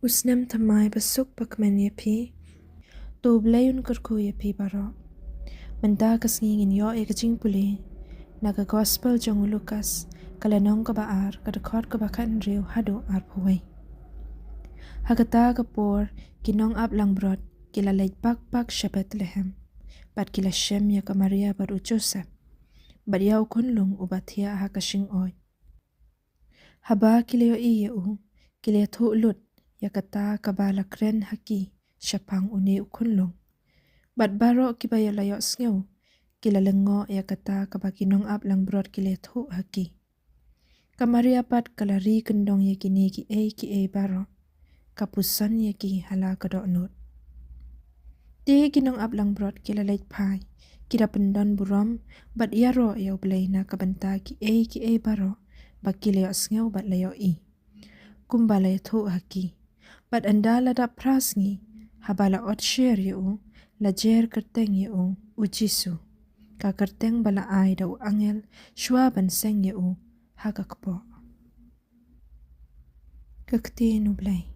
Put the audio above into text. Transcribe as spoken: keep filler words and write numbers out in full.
U snem thymmai basuk bakmen ïa phi. To U Blei un kyrkhu ïa phi baroh. Mynta ka sngi ngin ïoh ïa ka jingpule na ka Gospel jong u Lukas, ka lynnong kaba ar, ka dkhot kaba khathynriew haduh arphew wei. Ha kata ka por ki nongap langbrot ki la leit bak bak sha Bethlehem, bad ki la shem ïa ka Maria bad u Joseph, bad ïa u khunlung uba thiah ha ka shingoid. Haba ki la ïohi ïa u, ki la ïathuh lut ïa kata kaba la kren ha ki shaphang une u khunlung. Bad baroh kiba ïa la ïohsngew ki la lyngngoh ïa kata kaba ki nongap langbrot ki la ïathuh ha ki. Ka Maria pat ka la ri kyndong ïa kine kiei kiei baroh, ka puson ïa ki ha la ka dohnud. Te ki nongap langbrot ki la leit phai, ki da pyndon burom bad ïaroh ïa U Blei na ka bynta kiei kiei baroh ba ki la ïohsngew bad la ïohi, kumba la ïathuh ha ki. Bad ynda la dap phra sngi, haba la ot sher ïa u, la jer kyrteng ïa u, U Jisu, ka kyrteng ba la ai da u angel shuwa ban seng ïa u ha ka kpoh. Ka Ktien U Blei.